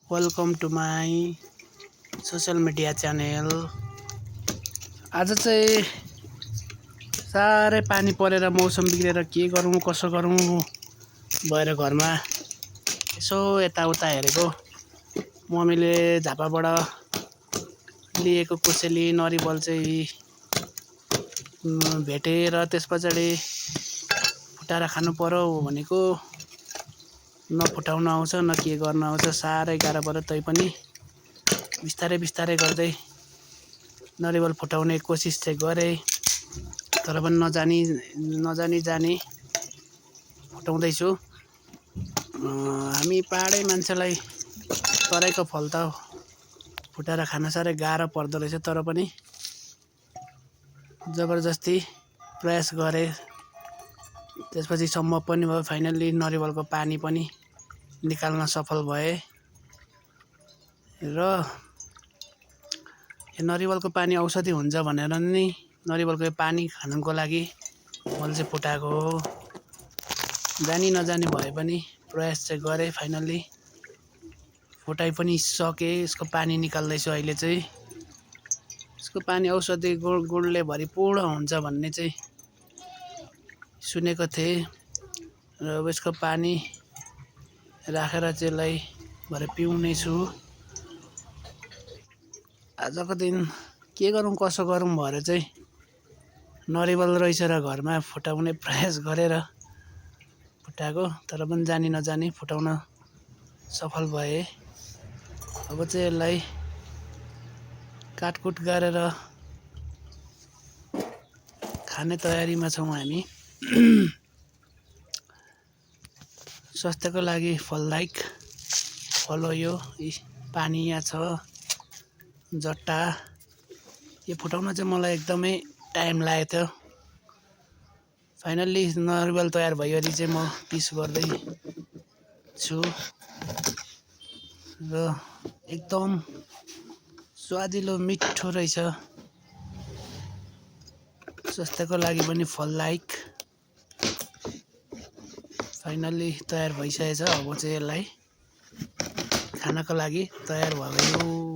Welcome to my social media channel. आज चाहिँ साह्रै पानी परेर मौसम बिग्रेर के गरौँ कसो गरौँ भएर घरमा यसो यताउता हेरेको मम्मीले झापाबाट लिएको कोसेली नरिवल चाहिँ भेटेर त्यस पछाडि फुटाएर खानु पर्यो भनेको नफुटाउन आउँछ न के गर्न आउँछ। साह्रै गाह्रो पर्यो। तैपनि बिस्तारै बिस्तारै गर्दै नरिवल फुटाउने कोसिस चाहिँ गरेँ, तर पनि नजानी जानी फुटाउँदैछु। हामी पहाडै मान्छेलाई तराईको फल त फुटाएर खान साह्रै गाह्रो पर्दो रहेछ, तर पनि जबरजस्ती प्रयास गरेँ। त्यसपछि सम्भव पनि भयो। फाइनल्ली नरिवलको पानी पनि निकाल्न सफल भए र यो नरिवलको पानी औषधि हुन्छ भनेर नि नरिवलको पानी खानको लागि मैले चाहिँ फुटाएको हो। जानी नजानी भए पनि प्रयास चाहिँ गरेँ। फाइनल्ली फुटाइ पनि सकेँ। यसको पानी निकाल्दैछु अहिले चाहिँ। यसको पानी औषधि गुणले भरिपूर्ण हुन्छ भन्ने चाहिँ सुनेको थिएँ र अब यसको पानी राखेर चाहिँ यसलाई भरे पिउने छु। आजको दिन के गरौँ कसो गरौँ भएर चाहिँ नरिवल रहेछ र घरमा फुटाउने प्रयास गरेर फुटाएको, तर पनि जानी नजानी फुटाउन सफल भए। अब चाहिँ यसलाई काटकुट गरेर खाने तयारीमा छौँ हामी। स्वास्थ्यको लागि फलदायक फल हो यो। पानी यहाँ छ जट्टा। यो फुटाउन चाहिँ मलाई एकदमै टाइम लागेको थियो। फाइनल्ली नरिवल तयार भइवरी चाहिँ म पिस गर्दैछु र एकदम स्वादिलो मिठो रहेछ। स्वास्थ्यको लागि पनि फलदायक। फाइनल्ली तयार भइसकेछ। अब चाहिँ यसलाई खानको लागि तयार भयो।